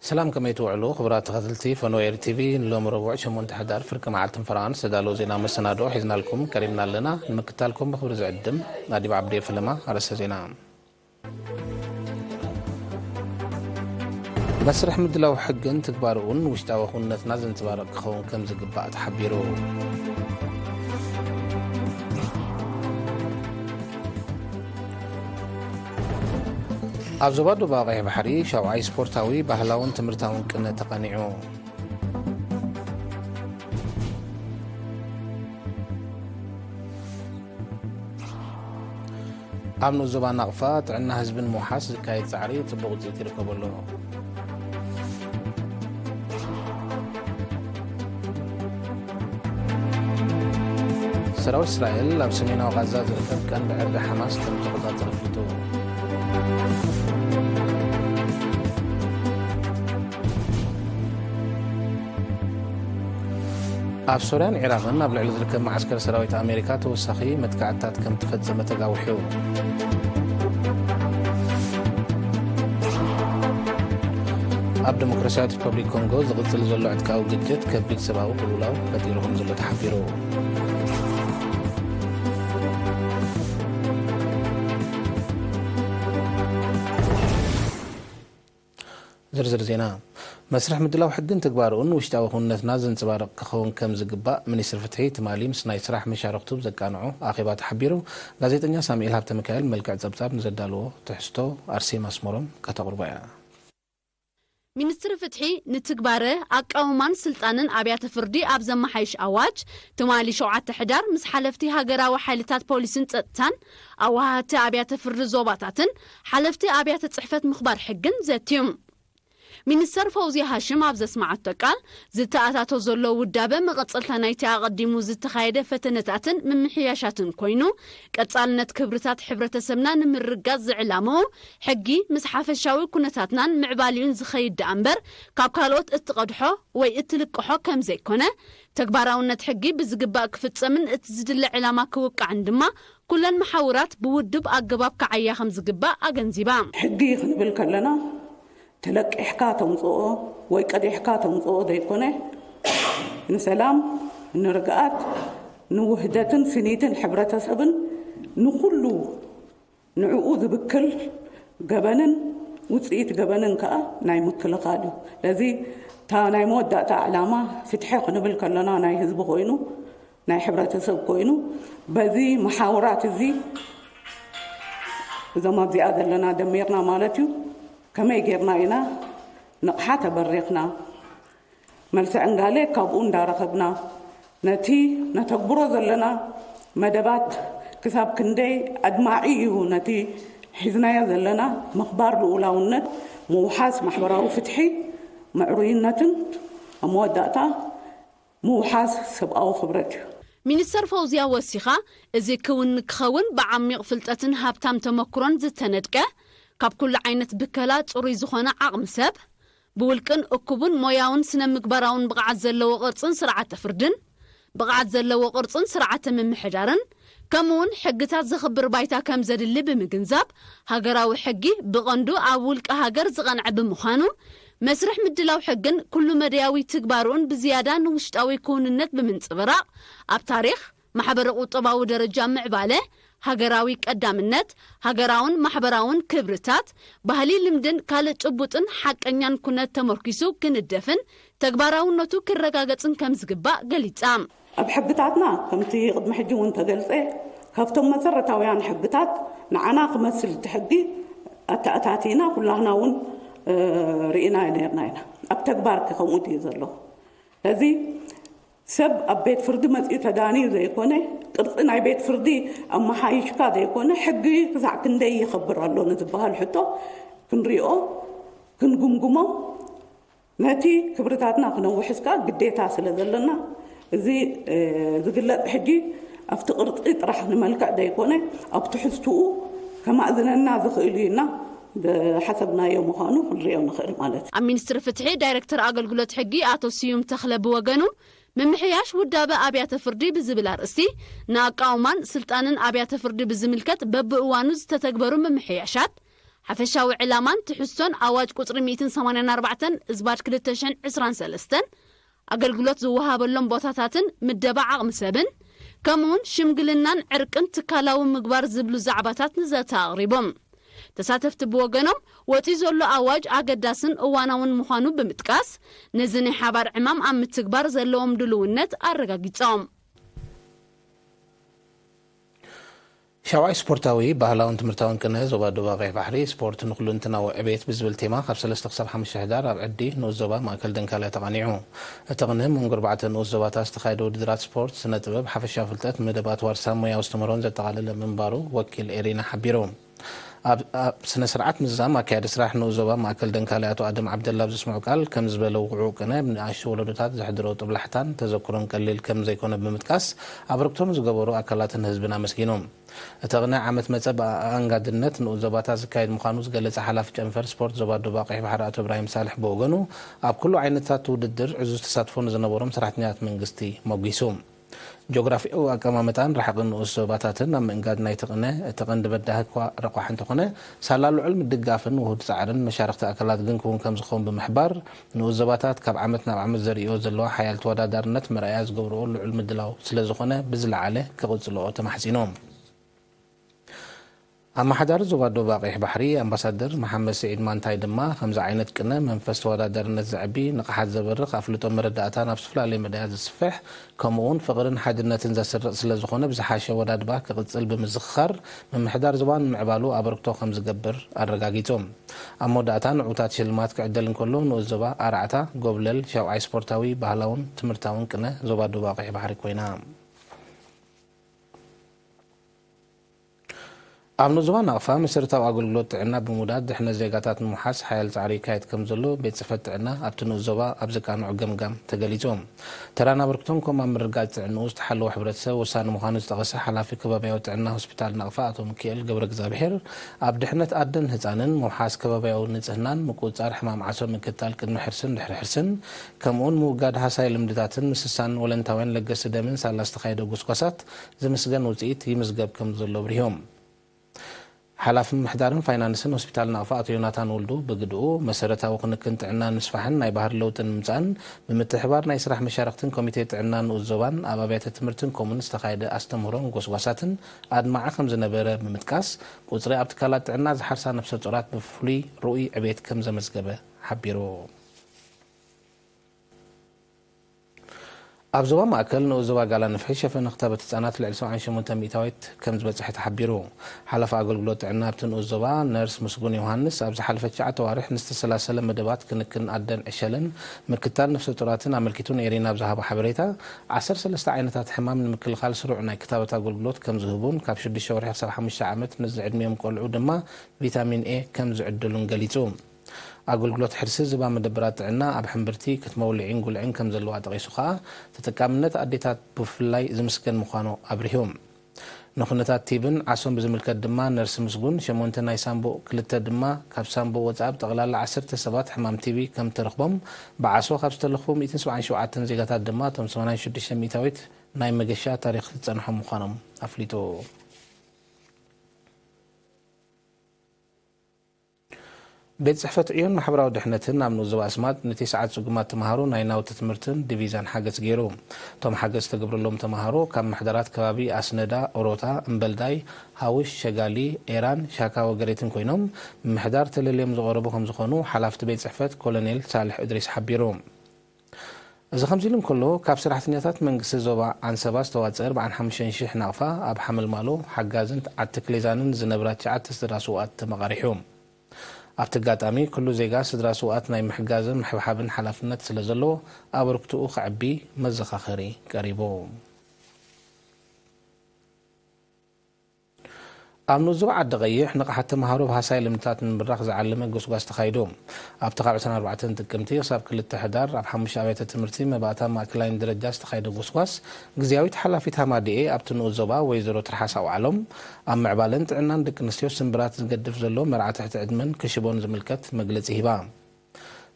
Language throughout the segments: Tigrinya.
ሰላም፣ ከመይ ትውዕሉ ክቡራት ተኸታተልቲ ፈኖ ኤር ቲቪ? ንሎሚ ረቡዕ ሸሞንተ ሕዳር ፍርቂ መዓልትን ፈረቓን ዝተዳለወ ዜና መሰናድኦ ሒዝናልኩም ቀሪብና ኣለና። ንምክታልኩም ብኽብሪ ዝዕድም ኣዲብ ዓብዴ ፈለማ። ኣርእስተ ዜና። መስርሕ ምድላው ሕግን ትግባርኡን ውሽጣዊ ክውንነትና ዘንጸባርቕ ክኸውን ከም ዝግባእ ተሓቢሩ። ኣብ ዞባ ደቡብ ቀይሕ ባሕሪ ሻውዓይ ስፖርታዊ፣ ባህላውን ትምህርታውን ቅነ ተቐኒዑ። ኣብ ንኡስ ዞባ ናቕፋ ጥዕና ህዝብን ምውሓስ ዝካየድ ጻዕሪ ጽቡቕ ውጽኢት ይርከቦ ኣሎ። ሰራዊት እስራኤል ኣብ ሰሜናዊ ጋዛ ዝርከብ ቀንዲ ዕርዲ ሓማስ ከም ዝተቖጻጸረ ኣፍሊጡ። ኣብ ሶርያን ዒራቕን ኣብ ልዕሊ ዝርከብ መዓስከር ሰራዊት ኣሜሪካ ተወሳኺ መጥቃዕትታት ከም ተፈጸመ ተጋዊሑ። ኣብ ዲሞክራሲያዊት ሪፐብሊክ ኮንጎ ዝቕጽል ዘሎ ዕጥቃዊ ግጭት ከቢድ ሰብኣዊ ቅልውላው ፈጢሩ ከም ዘሎ ተሓቢሩ። ዝርዝር ዜና። መስርሕ ምድላው ሕግን ትግባርኡን ውሽጣዊ ክውንነትና ዘንጸባርቕ ክኸውን ከም ዝግባእ ሚኒስትሪ ፍትሒ ትማሊ ምስ ናይ ስራሕ መሻርኽቱ ብዘቃንዖ ኣኼባ ተሓቢሩ። ጋዜጠኛ ሳሙኤል ሃብተሚካኤል መልክዕ ጸብጻብ ንዘዳለዎ ትሕዝቶ ኣርሴማ ኣስመሮም ከተቕርቦ እያ። ሚኒስትሪ ፍትሒ ንትግባረ ኣቃውማን ስልጣንን ኣብያተ ፍርዲ ኣብ ዘመሓይሽ ኣዋጅ፣ ትማሊ ሸውዓተ ሕዳር ምስ ሓለፍቲ ሃገራዊ ሓይልታት ፖሊስን ጸጥታን፣ ኣወሃህቲ ኣብያተ ፍርዲ ዞባታትን ሓለፍቲ ኣብያተ ጽሕፈት ምኽባር ሕግን ዘትዩ። ሚኒስተር ፈውዝያ ሃሽም ኣብ ዘስመዓቶ ቃል፣ ዝተኣታቶ ዘሎ ውዳበ መቐጸልታ ናይቲ ኣቐዲሙ ዝተኻየደ ፈተነታትን ምምሕያሻትን ኮይኑ፣ ቀጻልነት ክብርታት ሕብረተሰብና ንምርግጋጽ ዝዕላምኡ ሕጊ ምስ ሓፈሻዊ ኩነታትናን ምዕባሊኡን ዝኸይድ ደኣ እምበር፣ ካብ ካልኦት እትቐድሖ ወይ እትልቅሖ ከም ዘይኮነ፣ ተግባራውነት ሕጊ ብዝግባእ ክፍጸምን እቲ ዝድለ ዕላማ ክውቃዕን ድማ፣ ኩለን መሓውራት ብውዱብ ኣገባብ ክዓያ ከም ዝግባእ ኣገንዚባ። ሕጊ ክንብል ከለና፣ ተለቂሕካ ተምጽኦ ወይ ቀዲሕካ ተምጽኦ ዘይኮነ፣ ንሰላም፣ ንርግኣት፣ ንውህደትን ስኒትን ሕብረተሰብን ንኹሉ ንዕኡ ዝብክል ገበንን ውጽኢት ገበንን ከኣ ናይ ምክልኻል እዩ። ስለዚ እታ ናይ መወዳእታ ዕላማ ፍትሒ ክንብል ከለና ናይ ህዝቢ ኮይኑ፣ ናይ ሕብረተሰብ ኮይኑ፣ በዚ መሓውራት እዚ እዞም ኣብዚኣ ዘለና ደሚርና ማለት እዩ። ከመይ ጌርና ኢና ንቕሓ ተበሪኽና? መልሲ ዕንጋሌ ካብኡ እንዳረኸብና፣ ነቲ ነተግብሮ ዘለና መደባት ክሳብ ክንደይ ኣድማዒ እዩ፣ ነቲ ሒዝናዮ ዘለና ምኽባር ልኡላውነት፣ ምውሓስ ማሕበራዊ ፍትሒ፣ ምዕሩይነትን ኣብ መወዳእታ ምውሓስ ሰብኣዊ ክብረት እዩ። ሚኒስተር ፈውዝያ ወሲኻ፣ እዚ ክውን ንክኸውን ብዓሚቕ ፍልጠትን ሃብታም ተመክሮን ዝተነድቀ፣ ካብ ኩሉ ዓይነት ብከላ ጽሩይ ዝኾነ ዓቕሚ ሰብ፣ ብውልቅን እኩቡን ሞያውን ስነ ምግባራውን ብቕዓት ዘለዎ ቅርጽን ስርዓተ ፍርድን፣ ብቕዓት ዘለዎ ቅርጽን ስርዓተ ምምሕዳርን፣ ከምኡውን ሕግታት ዘኽብር ባይታ ከም ዘድሊ ብምግንዛብ፣ ሃገራዊ ሕጊ ብቐንዱ ኣብ ውልቀ ሃገር ዝቐንዐ ብምዃኑ፣ መስርሕ ምድላው ሕግን ኩሉ መደያዊ ትግባርኡን ብዝያዳ ንውሽጣዊ ክውንነት ብምንጽብራቕ፣ ኣብ ታሪኽ፣ ማሕበረ ቁጠባዊ ደረጃ ምዕባለ፣ ሃገራዊ ቀዳምነት፣ ሃገራውን ማሕበራውን ክብርታት፣ ባህሊ፣ ልምድን ካልእ ጭቡጥን ሓቀኛን ኩነት ተመርኪሱ ክንደፍን ተግባራውነቱ ክረጋገጽን ከም ዝግባእ ገሊጻ። ኣብ ሕግታትና፣ ከምቲ ቅድሚ ሕጂ እውን ተገልጸ፣ ካብቶም መሰረታውያን ሕግታት ንዓና ክመስል እቲ ሕጊ ኣተኣታቲና ኩላህና እውን፣ እ፣ ርኢና ነርና ኢና። ኣብ ተግባር ከ ከምኡ ድዩ ዘሎ? ስለዚ ሰብ ኣብ ቤት ፍርዲ መጺኡ ተዳንዩ ዘይኮነ፣ ቅርጺ ናይ ቤት ፍርዲ ኣመሓይሽካ ዘይኮነ፣ ሕጊ ክሳዕ ክንደይ ይኸብር ኣሎ ንዝበሃል ሕቶ ክንሪኦ፣ ክንግምግሞ፣ ነቲ ክብርታትና ክነውሕስ ከኣ ግዴታ ስለ ዘለና፣ እዚ፣ እ፣ ዝግለጽ ሕጂ ኣብቲ ቅርጺ ጥራሕ ንመልክዕ ዘይኮነ፣ ኣብ ትሕዝትኡ ከማእዝነና ዝኽእል እዩ ኢልና ዝሓሰብናዮ ምዃኑ ክንሪኦ ንኽእል ማለት እዩ። ኣብ ሚኒስትሪ ፍትሒ ዳይሬክተር ኣገልግሎት ሕጊ ኣቶ ስዩም ተኽለ ብወገኑ፣ ምምሕያሽ ውዳበ ኣብያተ ፍርዲ ብዝብል ኣርእስቲ፣ ንኣቃውማን ስልጣንን ኣብያተ ፍርዲ ብዝምልከት በብእዋኑ ዝተተግበሩ ምምሕያሻት፣ ሓፈሻዊ ዕላማን ትሕዝቶን ኣዋጅ ቁጽሪ ሚእትን ሰማንያን ኣርባዕተን እዝባድ ክልተ ሽሕን ዕስራን ሰለስተን ኣገልግሎት ዝወሃበሎም ቦታታትን ምደባ ዓቕሚ ሰብን፣ ከምኡውን ሽምግልናን ዕርቅን ትካላዊ ምግባር ዝብሉ ዛዕባታት ንዘተ ኣቕሪቦም። ተሳተፍቲ ብወገኖም፣ ወጺኡ ዘሎ ኣዋጅ ኣገዳስን እዋናውን ምዃኑ ብምጥቃስ፣ ነዚ ናይ ሓባር ዕማም ኣብ ምትግባር ዘለዎም ድልውነት ኣረጋጊጾም። ሻውዓይ ስፖርታዊ፣ ባህላውን ትምህርታውን ቅነ ዞባ ደቡብ ኣቕይሕ ባሕሪ፣ ስፖርት ንኹልንትናዊ ዕቤት ብዝብል ቴማ፣ ካብ ሰለስተ ክሳብ ሓሙሽተ ሕዳር ኣብ ዕዲ ንኡስ ዞባ ማእከል ደንካልያ ተቓኒዑ። እቲ ቅነ፣ መንጎ ኣርባዕተ ንኡስ ዞባታት ዝተኻየደ ውድድራት ስፖርት፣ ስነ ጥበብ፣ ሓፈሻዊ ፍልጠት፣ መደባት ዋርሳ፣ ሞያዊ ኣስተምህሮን ዘጠቓለለ ምንባሩ ወኪል ኤሪና ሓቢሩ። ኣብ ኣብ ስነ ስርዓት ምዝዛም ኣካያዲ ስራሕ ንኡስ ዞባ ማእከል ደንካልያ ኣቶ ኣደም ዓብደላ ኣብ ዘስምዖ ቃል፣ ከም ዝበለ፣ ውቑዑ ቅነ ብንኣሽቱ ወለዶታት ዘሕድሮ ጦብላሕታን ተዘክሮን ቀሊል ከም ዘይኮነ ብምጥቃስ፣ ኣበርክቶ ንዝገበሩ ኣካላትን ህዝብን ኣመስጊኑ። እቲ ቅነ ዓመት መጸ ብኣንጋድነት ንኡስ ዞባታት ዝካየድ ምዃኑ ዝገለጸ ሓላፊ ጨንፈር ስፖርት ዞባ ደቡብ ኣቕይሕ ባሕሪ ኣቶ እብራሂም ሳልሕ ብወገኑ፣ ኣብ ኩሉ ዓይነታት ውድድር ዕዙዝ ተሳትፎ ንዝነበሮም ሰራሕተኛታት መንግስቲ ሞጒሱ። ጂኦግራፊያዊ ኣቀማምጣን ርሕቕን ንኡስ ዞባታትን ኣብ ምእንጋድ ናይቲ ቅነ እቲ ቀንዲ በዳሂ እኳ ረቋሒ እንተኾነ፣ ሳላ ልዑል ምድጋፍን ውሁድ ጻዕርን መሻርኽቲ ኣካላት ግን ክውን ከም ዝኸውን ብምሕባር፣ ንኡስ ዞባታት ካብ ዓመት ናብ ዓመት ዘርእዮ ዘለዋ ሓያል ተወዳዳርነት መርኣያ ዝገብርኦ ልዑል ምድላው ስለ ዝኾነ ብዝለዓለ ክቕጽልኦ ተማሕጺኖም። ኣመሓዳሪ ዞባ ደቡብ ኣቕይሕ ባሕሪ ኣምባሳደር መሓመድ ስዒድ ማንታይ ድማ፣ ከምዚ ዓይነት ቅነ መንፈስ ተወዳዳርነት ዘዕቢ፣ ንቕሓት ዘበርኽ፣ ኣፍልጦ መረዳእታ ናብ ዝተፈላለየ መዳያት ዘስፍሕ፣ ከምኡ እውን ፍቕርን ሓድነትን ዘስርጽ ስለ ዝኾነ ብዝሓሸ ኣወዳድባ ክቕጽል ብምዝኽኻር፣ ምምሕዳር ዞባ ንምዕባሉ ኣበርክቶ ከም ዝገብር ኣረጋጊጹ። ኣብ መወዳእታ ንዕዉታት ሽልማት ክዕደል እንከሎ፣ ንኡስ ዞባ ኣርዓታ ጎብለል ሻውዓይ ስፖርታዊ፣ ባህላውን ትምህርታውን ቅነ ዞባ ደቡብ ኣቕይሕ ባሕሪ ኮይና። ኣብ ንኡስ ዞባ ናቕፋ መሰረታዊ ኣገልግሎት ጥዕና ብምውዳድ ድሕነት ዜጋታት ንምውሓስ ሓያል ጻዕሪ ይካየድ ከም ዘሎ ቤት ጽሕፈት ጥዕና ኣብቲ ንኡስ ዞባ ኣብ ዘቃንዖ ገምጋም ተገሊጹ። ተራን ኣበርክቶን ከምኡ ኣብ ምርግጋጽ ጥዕንኡ ዝተሓለወ ሕብረተሰብ ወሳኒ ምዃኑ ዝጠቐሰ ሓላፊ ከባብያዊ ጥዕና ሆስፒታል ናቕፋ ኣቶ ሚኪኤል ገብረእግዚኣብሄር፣ ኣብ ድሕነት ኣደን ህጻንን፣ ምውሓስ ከባብያዊ ንጽህናን ምቁጽጻር ሕማም ዓሶ ምክትታል ቅድሚ ሕርስን ድሕሪ ሕርስን፣ ከምኡውን ምውጋድ ሃሳይ ልምድታትን ምስሳን ወለንታውያን ለገስቲ ደምን ሳላ ዝተኻየደ ጎስጓሳት ዝምስገን ውጽኢት ይምዝገብ ከም ዘሎ ኣብሪሆም። ሓላፊ ምምሕዳርን ፋይናንስን ሆስፒታል ናቕፋ ኣቶ ዮናታን ወልዱ ብግድኡ፣ መሰረታዊ ክንክን ጥዕና ንምስፋሕን ናይ ባህሪ ለውጢ ንምምጻእን ብምትሕብባር ናይ ስራሕ መሻርኽትን ኮሚቴ ጥዕና ንኡስ ዞባን ኣብ ኣብያተ ትምህርትን ከምኡን ዝተኻየደ ኣስተምህሮን ጎስጓሳትን ኣድማዒ ከም ዝነበረ ብምጥቃስ፣ ቁጽሪ ኣብ ትካላት ጥዕና ዝሓርሳ ነፍሰ ጾራት ብፍሉይ ርኡይ ዕቤት ከም ዘመዝገበ ሓቢሩ። ኣብ ዞባ ማእከል ንኡስ ዞባ ጋላ ንፍሒ ሸፈነ ክታበት ህጻናት ልዕሊ ሰብዓን ሸሞንተን ሚእታዊት ከም ዝበጽሐ ተሓቢሩ። ሓላፊ ኣገልግሎት ጥዕና ኣብቲ ንኡስ ዞባ ነርስ ምስጉን ዮሃንስ፣ ኣብ ዝሓለፈ ትሽዓተ ኣዋርሕ ንዝተሰላሰለ መደባት ክንክን ኣደን ዕሸልን ምክትታል ነፍሰ ጡራትን ኣመልኪቱ ንኤሪና ኣብ ዝሃቦ ሓበሬታ፣ ዓሰርተ ሰለስተ ዓይነታት ሕማም ንምክልኻል ስሩዕ ናይ ክታበት ኣገልግሎት ከም ዝህቡን ካብ ሽዱሽተ ወርሒ ክሳብ ሓሙሽተ ዓመት ንዝዕድሚኦም ቆልዑ ድማ ቪታሚን ኤ ከም ዝዕድሉን ገሊጹ። ኣገልግሎት ሕርሲ ዝባ መደበራት ጥዕና ኣብ ሕምብርቲ፣ ክትመ ውልዒን ጉልዒን ከም ዘለዋ ጠቒሱ ከኣ፣ ተጠቃምነት ኣዴታት ብፍላይ ዝምስገን ምዃኑ ኣብሪሁ። ንኹነታት ቲብን ዓሶን ብዝምልከት ድማ ነርስ ምስጉን፣ ሸሞንተ ናይ ሳምቡእ፣ ክልተ ድማ ካብ ሳምቡእ ወጻኢ ብጠቕላላ ዓሰርተ ሰባት ሕማም ቲቢ ከም እተረኽቦም፣ ብዓሶ ካብ ዝተለኽፉ ሚእትን ሰብዓን ሸውዓተን ዜጋታት ድማ እቶም ሰማንያን ሽዱሽተ ሚእታዊት ናይ መገሻ ታሪኽ ዝጸንሖም ምዃኖም ኣፍሊጡ። ቤት ጽሕፈት ዕዮን ማሕበራዊ ድሕነትን ኣብ ንኡስ ዞባ ኣስማጥ ንቲስዓት ጽጉማት ተምሃሮ ናይ ናውቲ ትምህርትን ዲቪዛን ሓገዝ ገይሩ። እቶም ሓገዝ ዝተገብረሎም ተምሃሮ ካብ ምሕዳራት ከባቢ ኣስነዳ፣ ኦሮታ፣ እምበልዳይ፣ ሃውሽ፣ ሸጋሊ፣ ኤራን ሻካ ወገሬትን ኮይኖም፣ ምምሕዳር ተለልዮም ዝቐረቡ ከም ዝኾኑ ሓላፍቲ ቤት ጽሕፈት ኮሎኔል ሳልሕ እድሪስ ሓቢሩ። እዚ ከምዚ ኢሉ እንከሎ፣ ካብ ሰራሕተኛታት መንግስቲ ዞባ ዓንሰባ ዝተዋጸአ ኣርባዓን ሓሙሽተን ሽሕ ናቕፋ ኣብ ሓመልማሎ፣ ሓጋዝን ዓዲ ክሌዛንን ዝነብራ ትሽዓተ ስድራ ስውኣት ተመቓሪሑ። ኣብቲ ኣጋጣሚ፣ ኩሉ ዜጋ ስድራ ስውኣት ናይ ምሕጋዝን ምሕብሓብን ሓላፍነት ስለ ዘለዎ፣ ኣበርክትኡ ከዕቢ መዘኻኸሪ ቀሪቡ። ኣብ ንኡስ ዞባ ዓዲ ቀይሕ ንቕሓት ተምሃሮ ብሃሳይ ልምድታት ንምብራኽ ዝዓለመ ጎስጓስ ተኻይዱ። ኣብቲ ካብ ዕስራን ኣርባዕተን ጥቅምቲ ክሳብ ክልተ ሕዳር ኣብ ሓሙሽተ ኣብያተ ትምህርቲ መባእታ ማእከላይን ደረጃ ዝተኻየደ ጎስጓስ፣ ግዝያዊት ሓላፊት ሃማድኤ ኣብቲ ንኡስ ዞባ ወይዘሮ ትርሓስ ኣውዓሎም፣ ኣብ ምዕባለን ጥዕናን ደቂ ኣንስትዮ ስምብራት ዝገድፍ ዘሎ መርዓ ትሕቲ ዕድመን ክሽቦን ዝምልከት መግለጺ ሂባ።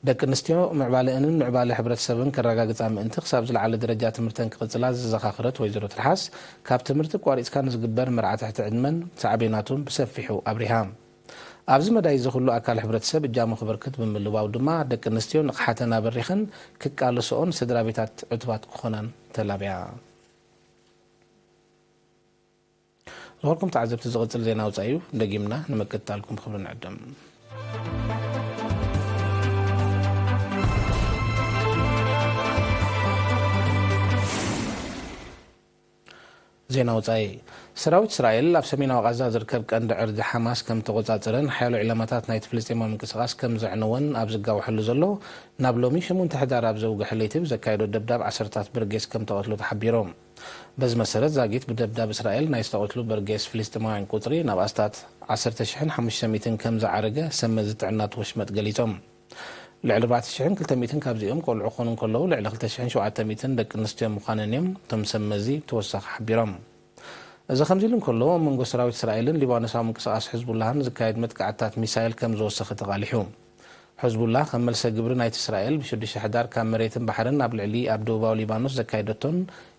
ደቂ ኣንስትዮ ምዕባለአንን ምዕባለ ሕብረተሰብን ከረጋግጻ ምእንቲ ክሳብ ዝለዓለ ደረጃ ትምህርተን ክቕጽላ ዘዘኻኸረት ወይዘሮ ትርሓስ፣ ካብ ትምህርቲ ኣቋሪጽካ ንዝግበር መርዓ ትሕቲ ዕድመን ሳዕቤናቱን ብሰፊሑ ኣብሪሃ። ኣብዚ መዳይ እዚ ኩሉ ኣካል ሕብረተሰብ እጃሙ ክበርክት ብምልባው ድማ፣ ደቂ ኣንስትዮ ንቕሓተን ኣበሪኸን ክቃለስኦን ስድራ ቤታት ዕቱባት ክኾናን ተላብያ። ዝኸበርኩም ተዓዘብቲ፣ ዝቕጽል ዜና ወጻኢ እዩ። ደጊምና ንምክትታልኩም ክብሪ ንዕድም። ዜና ወጻኢ። ሰራዊት እስራኤል ኣብ ሰሜናዊ ቃዛ ዝርከብ ቀንዲ ዕርዲ ሓማስ ከም ተቖጻጸረን ሓያሎ ዒላማታት ናይቲ ፍልስጤማዊ ምንቅስቓስ ከም ዘዕነወን ኣብ ዝጋውሐሉ ዘሎ፣ ናብ ሎሚ ሸሞንተ ሕዳር ኣብ ዘውግሐ ለይቲ ብዘካየዶ ደብዳብ ዓሰርታት ብርጌስ ከም ተቐትሉ ተሓቢሮም። በዚ መሰረት፣ ዛጊት ብደብዳብ እስራኤል ናይ ዝተቐትሉ በርጌስ ፍልስጤማውያን ቁጽሪ ናብ ኣስታት ዓሰርተ ሽሕን ሓሙሽተ ሚእትን ከም ዝዓረገ ሰብ መዚ ጥዕናት ወሽመጥ ገሊጾም። ልዕሊ ኣርባዕተ ሽሕን ክልተ ሚእትን ካብዚኦም ቆልዑ ክኾኑ እንከለዉ፣ ልዕሊ ክልተ ሽሕን ሸውዓተ ሚእትን ደቂ ኣንስትዮ ምዃነን እዮም እቶም ሰብ መዚ ተወሳኺ ሓቢሮም። እዚ ከምዚ ኢሉ እንከሎ፣ ኣብ መንጎ ሰራዊት እስራኤልን ሊባኖሳዊ ምንቅስቓስ ሕዝቡላህን ዝካየድ መጥቃዕትታት ሚሳይል ከም ዝወሰኸ ተቓሊሑ። ሕዝቡላህ ከም መልሰ ግብሪ ናይቲ እስራኤል ብሽዱሽተ ሕዳር ካብ መሬትን ባሕርን ኣብ ልዕሊ ኣብ ደቡባዊ ሊባኖስ ዘካየደቶን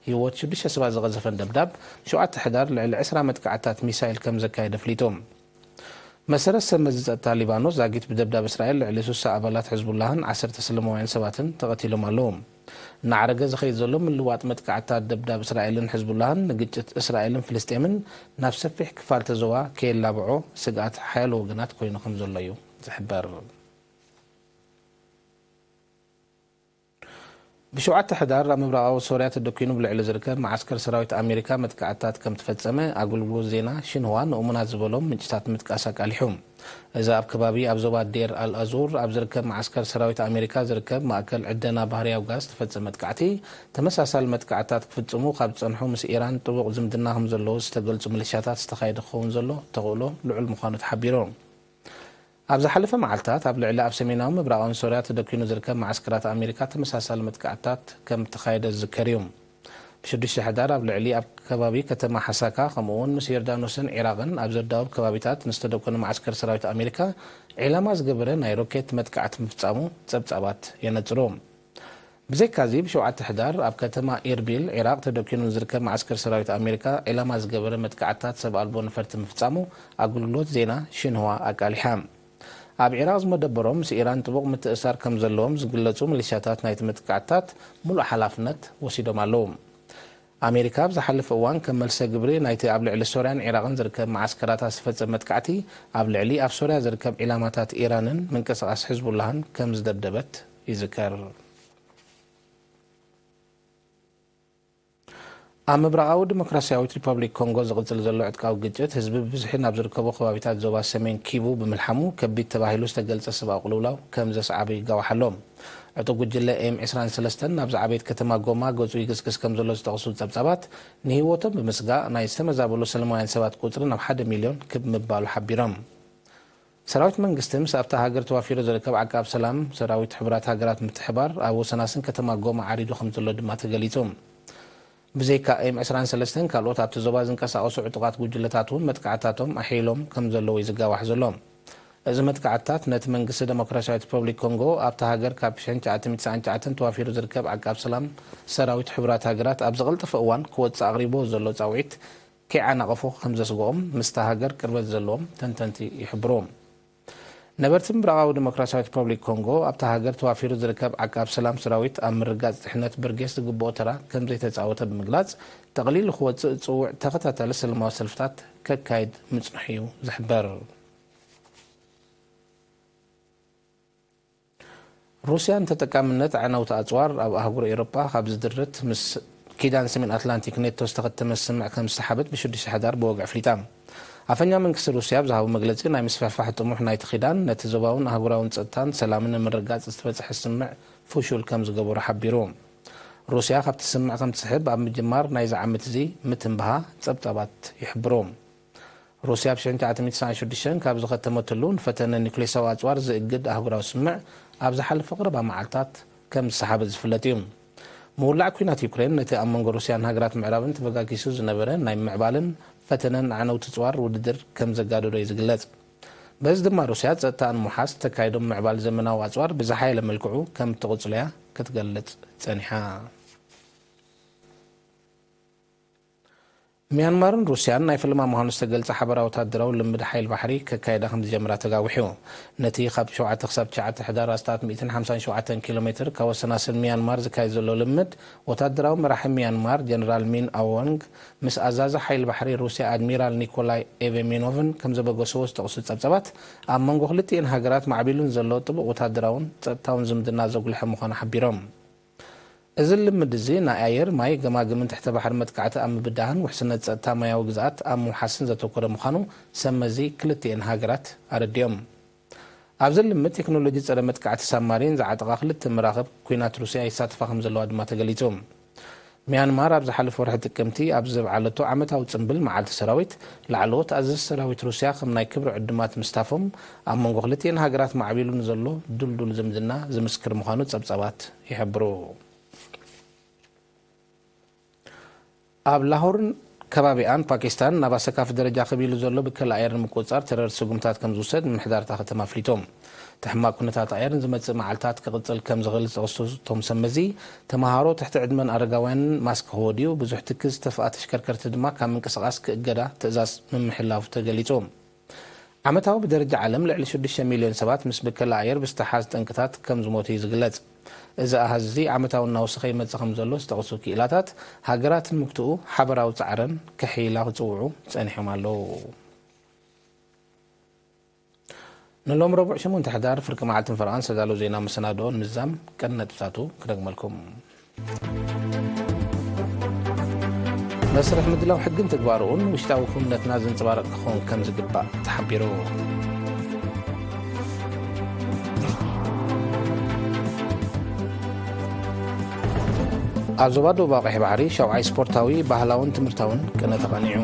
ህይወት ሽዱሽተ ሰባት ዝቐዘፈን ደብዳብ፣ ሸውዓተ ሕዳር ልዕሊ ዕስራ መጥቃዕትታት ሚሳይል ከም ዘካየደ ኣፍሊጡ። መሰረት ሰብ መዚ ጸጥታ ሊባኖስ፣ ዛጊት ብደብዳብ እስራኤል ልዕሊ ስሳ ኣባላት ሕዝቡላህን ዓሰርተ ሰላማውያን ሰባትን ተቐቲሎም ኣለዉ። እናዓረገ ዝኸይድ ዘሎ ምልዋጥ መጥቃዕትታት ደብዳብ እስራኤልን ሕዝቡላህን፣ ንግጭት እስራኤልን ፍልስጤምን ናብ ሰፊሕ ክፋል ተዘዋ ከየላብዖ ስግኣት ሓያሎ ወገናት ኮይኑ ከም ዘሎ እዩ ዝሕበር። ብሸውዓተ ሕዳር ኣብ ምብራቓዊ ሶርያ ተደኲኑ ብልዕሊ ዝርከብ መዓስከር ሰራዊት ኣሜሪካ መጥቃዕትታት ከም ተፈጸመ ኣገልግሎት ዜና ሽንህዋ ንእሙናት ዝበሎም ምንጭታት ምጥቃስ ኣቃሊሑ። እዚ ኣብ ከባቢ ኣብ ዞባ ዴር ኣል ኣዙር ኣብ ዝርከብ መዓስከር ሰራዊት ኣሜሪካ ዝርከብ ማእከል ዕደና ባህርያዊ ጋዝ ዝተፈጸመ መጥቃዕቲ፣ ተመሳሳሊ መጥቃዕትታት ክፍጽሙ ካብ ዝጸንሑ ምስ ኢራን ጥቡቕ ዝምድና ከም ዘለዎ ዝተገልጹ ሚሊሻታት ዝተኻየደ ክኸውን ዘሎ ተኽእሎ ልዑል ምዃኑ ተሓቢሩ። ኣብ ዝሓለፈ መዓልታት ኣብ ልዕሊ ኣብ ሰሜናዊ ምብራቓውን ሶርያ ተደኲኑ ዝርከብ መዓስከራት ኣሜሪካ ተመሳሳሊ መጥቃዕትታት ከም እተኻየደ ዝዝከር እዩ። ብሽዱሽተ ሕዳር ኣብ ልዕሊ ኣብ ከባቢ ከተማ ሓሳካ ከምኡ'ውን ምስ ዮርዳኖስን ዒራቕን ኣብ ዘዳውብ ከባቢታት ንዝተደኮነ መዓስከር ሰራዊት ኣሜሪካ ዒላማ ዝገበረ ናይ ሮኬት መጥቃዕቲ ምፍጻሙ ጸብጻባት የነጽሩ። ብዘይካዚ፣ ብሸውዓተ ሕዳር ኣብ ከተማ ኢርቢል ዒራቕ ተደኪኑ ንዝርከብ መዓስከር ሰራዊት ኣሜሪካ ዒላማ ዝገበረ መጥቃዕትታት ሰብ ኣልቦ ነፈርቲ ምፍጻሙ ኣገልግሎት ዜና ሽንህዋ ኣቃሊሓ። ኣብ ዒራቕ ዝመደበሮም ምስ ኢራን ጥቡቕ ምትእስሳር ከም ዘለዎም ዝግለጹ ሚሊሻታት ናይቲ መጥቃዕትታት ምሉእ ሓላፍነት ወሲዶም ኣለዉ። ኣሜሪካ ኣብ ዝሓለፈ እዋን ከም መልሰ ግብሪ ናይቲ ኣብ ልዕሊ ሶርያን ዒራቕን ዝርከብ መዓስከራታ ዝፈጸመ መጥቃዕቲ ኣብ ልዕሊ ኣብ ሶርያ ዝርከብ ዒላማታት ኢራንን ምንቅስቓስ ሕዝቡላህን ከም ዝደብደበት ይዝከር። ኣብ ምብራቓዊ ዲሞክራስያዊት ሪፐብሊክ ኮንጎ ዝቕጽል ዘሎ ዕጥቃዊ ግጭት፣ ህዝቢ ብብዝሒ ናብ ዝርከቦ ከባቢታት ዞባ ሰሜን ኪቡ ብምልሓሙ፣ ከቢድ ተባሂሉ ዝተገልጸ ሰብኣዊ ቅልውላው ከም ዘስዓበ ይጋዋሕ ኣሎ። ዕጡቕ ጉጅለ ኤም ዕስራን ሰለስተን ናብዛ ዓበይቲ ከተማ ጎማ ገጹ ይግስግስ ከም ዘሎ ዝጠቕሱ ጸብጻባት፣ ንህይወቶም ብምስጋእ ናይ ዝተመዛበሉ ሰላማውያን ሰባት ቁጽሪ ናብ ሓደ ሚልዮን ክብ ምባሉ ሓቢሮም። ሰራዊት መንግስቲ ምስ ኣብታ ሃገር ተዋፊሩ ዝርከብ ዓቃብ ሰላም ሰራዊት ሕቡራት ሃገራት ምትሕባር ኣብ ወሰናስን ከተማ ጎማ ዓሪዱ ከም ዘሎ ድማ ተገሊጹ። ብዘይካ ኤም ዕስራን ሰለስተን ካልኦት ኣብቲ ዞባ ዝንቀሳቐሱ ዕጡቓት ጉጅለታት እውን መጥቃዕታቶም ኣሕይሎም ከም ዘለዉ እዩ ዝጋዋሕ ዘሎ። እዚ መጥቃዕትታት ነቲ መንግስቲ ደሞክራስያዊት ሪፐብሊክ ኮንጎ ኣብታ ሃገር ካብ ሽሕን ትሽዓተ ሚእትን ትስዓን ትሽዓተን ተዋፊሩ ዝርከብ ዓቃብ ሰላም ሰራዊት ሕቡራት ሃገራት ኣብ ዝቐልጠፈ እዋን ክወጽእ ኣቕሪብዎ ዘሎ ጻውዒት ከይዓናቐፎ ከም ዘስግኦም ምስታ ሃገር ቅርበት ዘለዎም ተንተንቲ ይሕብሩ። ነበርቲ ምብራቓዊ ዲሞክራስያዊት ሪፐብሊክ ኮንጎ ኣብታ ሃገር ተዋፊሩ ዝርከብ ዓቃብ ሰላም ሰራዊት ኣብ ምርጋጽ ድሕነት በርጌስ ዝግብኦ ተራ ከም ዘይተጻወተ ብምግላጽ፣ ጠቕሊሉ ክወጽእ ዝጽውዕ ተኸታታሊ ሰላማዊ ሰልፍታት ከካይድ ምጽንሑ እዩ ዝሕበር። ሩስያ ንተጠቃምነት ኣዕነውቲ ኣጽዋር ኣብ ኣህጉር ኤውሮጳ ካብ ዝድርት ምስ ኪዳን ሰሜን ኣትላንቲክ ኔቶ ዝተኸተመ ስምምዕ ከም ዝሰሓበት ብሽዱሽተ ሕዳር ብወግዒ ኣፍሊጣ። ኣፈኛ መንግስቲ ሩስያ ኣብ ዝሃቦ መግለጺ፣ ናይ ምስፍሕፋሕ ጥሙሕ ናይቲ ኪዳን ነቲ ዞባውን ኣህጉራውን ጸጥታን ሰላምን ንምርግጋጽ ዝተበጽሐ ስምምዕ ፍሹል ከም ዝገበሮ ሓቢሩ። ሩስያ ካብቲ ስምምዕ ከም ትስሕብ ኣብ ምጅማር ናይዚ ዓመት እዚ ምትንባሃ ጸብጻባት ይሕብሩ። ሩስያ ኣብ ሽሕን ትሽዓተ ሚእትን ትስዓን ሽዱሽተን ካብ ዝኸተመትሉ ንፈተነ ኒውክሌሳዊ ኣጽዋር ዝእግድ ኣህጉራዊ ስምምዕ ኣብ ዝሓለፈ ቀረባ መዓልታት ከም ዝሰሓበት ዝፍለጥ እዩ። ምውላዕ ኲናት ዩክሬን ነቲ ኣብ መንጎ ሩስያን ሃገራት ምዕራብን ተበጋጊሱ ዝነበረ ናይ ምዕባልን ፈተነን ኣዕነውቲ ኣጽዋር ውድድር ከም ዘጋደዶ እዩ ዝግለጽ። በዚ ድማ ሩስያ ጸጥታኣ ንምውሓስ ተካይዶ ምዕባል ዘመናዊ ኣጽዋር ብዝሓየለ መልክዑ ከም እትቕጽሎ እያ ክትገልጽ ጸኒሓ። ሚያንማርን ሩስያን ናይ ፈለማ ምዃኑ ዝተገልጸ ሓበራዊ ወታደራዊ ልምድ ሓይል ባሕሪ ከካየዳ ከም ዝጀምራ ተጋዊሑ። ነቲ ካብ ሸውዓተ ክሳብ ትሽዓተ ሕዳር ኣስታት ሚእትን ሓምሳን ሸውዓተን ኪሎ ሜትር ካብ ወሰናስን ሚያንማር ዝካየድ ዘሎ ልምድ፣ ወታደራዊ መራሒ ሚያንማር ጀነራል ሚን ኣዎንግ ምስ ኣዛዚ ሓይል ባሕሪ ሩስያ ኣድሚራል ኒኮላይ ኤቬሚኖቭን ከም ዘበገስዎ ዝጠቕሱ ጸብጸባት፣ ኣብ መንጎ ክልቲኤን ሃገራት ማዕቢሉ ንዘሎ ጥቡቕ ወታደራውን ጸጥታውን ዝምድና ዘጉልሐ ምዃኑ ሓቢሮም። እዚ ልምድ እዚ ናይ ኣየር፣ ማይ፣ ገማግምን ትሕተ ባሕሪ መጥቃዕቲ ኣብ ምብዳህን ውሕስነት ጸጥታ ማያዊ ግዝኣት ኣብ ምውሓስን ዘተኮረ ምዃኑ ሰብ መዚ ክልቲኤን ሃገራት ኣረዲኦም። ኣብዚ ልምድ ቴክኖሎጂ ጸረ መጥቃዕቲ ሳብማሪን ዝዓጠቓ ክልተ መራኽብ ኲናት ሩስያ ይሳተፋ ከም ዘለዋ ድማ ተገሊጹ። ሚያንማር ኣብ ዝሓለፈ ወርሒ ጥቅምቲ ኣብ ዘብዓለቶ ዓመታዊ ጽምብል መዓልቲ ሰራዊት፣ ላዕለዎት ኣዘዝቲ ሰራዊት ሩስያ ከም ናይ ክብሪ ዕዱማት ምስታፎም፣ ኣብ መንጎ ክልቲኤን ሃገራት ማዕቢሉ ንዘሎ ድልዱል ዝምድና ዝምስክር ምዃኑ ጸብጻባት ይሕብሩ። ኣብ ላሆርን ከባቢኣን ፓኪስታን ናብ ኣሰካፊ ደረጃ ክብ ኢሉ ዘሎ ብከላ ኣየር ንምቁጽጻር ተረርቲ ስጉምታት ከም ዝውሰድ ምምሕዳር እታ ከተማ ኣፍሊጡ። እቲ ሕማቕ ኩነታት ኣየር ንዝመጽእ መዓልታት ክቕጽል ከም ዝኽእል ዝጠቕሱ እቶም ሰብ መዚ፣ ተመሃሮ፣ ትሕቲ ዕድመን ኣረጋውያንን ማስክ ክወድዩ፣ ብዙሕ ትኪ ዝተፍኣ ተሽከርከርቲ ድማ ካብ ምንቅስቓስ ክእገዳ ትእዛዝ ምምሕላፉ ተገሊጹ። ዓመታዊ ብደረጃ ዓለም ልዕሊ ሽዱሽተ ሚልዮን ሰባት ምስ ብከላ ኣየር ብዝተሓዝ ጠንቅታት ከም ዝሞቱ እዩ ዝግለጽ። እዚ ኣሃዝ እዚ ዓመታዊ እናወሰኸ ይመጽእ ከም ዘሎ ዝጠቕሱ ክኢላታት፣ ሃገራት ንምግትኡ ሓበራዊ ጻዕረን ከሕይላ ክጽውዑ ጸኒሖም ኣለዉ። ንሎም ረቡዕ ሸሞንተ ሕዳር ፍርቂ መዓልትን ፈረቓን ዝተዳለዉ ዜና መሰናድኦ ንምዝዛም ቀንዲ ነጥብታቱ ክደግመልኩም። መስርሕ ምድላው ሕግን ተግባርኡን ውሽጣዊ ክውንነትና ዘንጸባርቕ ክኸውን ከም ዝግባእ ተሓቢሩ። ኣብ ዞባ ደቡባዊ ቀይሕ ባሕሪ ሻውዓይ ስፖርታዊ፣ ባህላውን ትምህርታውን ቅነ ተቐኒዑ።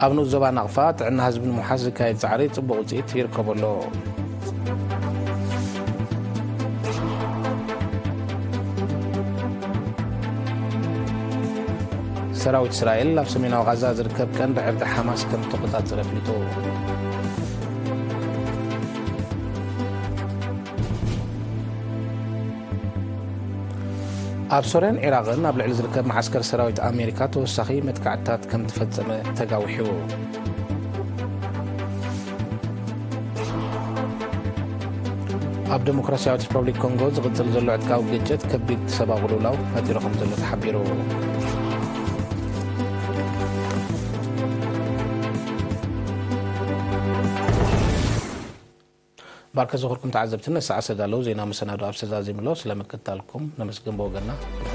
ኣብ ንኡስ ዞባ ናቕፋ ጥዕና ህዝቢ ንምውሓስ ዝካየድ ጻዕሪ ጽቡቕ ውጽኢት ይርከቦ ኣሎ። ሰራዊት እስራኤል ኣብ ሰሜናዊ ጋዛ ዝርከብ ቀንዲ ዕርዲ ሓማስ ከም እተቖጻጸረ ኣፍሊጡ። ኣብ ሶርያን ዒራቕን ኣብ ልዕሊ ዝርከብ መዓስከር ሰራዊት ኣሜሪካ ተወሳኺ መጥቃዕትታት ከም ተፈጸመ ተጋዊሑ። ኣብ ዴሞክራሲያዊት ሪፐብሊክ ኮንጎ ዝቕጽል ዘሎ ዕጥቃዊ ግጭት ከቢድ ሰብኣዊ ቅልውላው ፈጢሩ ከም ዘሎ ተሓቢሩ። ባርከ ዝኽርኩም ተዓዘብቲ፣ ነሰዓት ዝተዳለዉ ዜና መሰናዶ ኣብ ዝተዛዚምሎ ስለ ምክትታልኩም ነመስግን ብወገንና።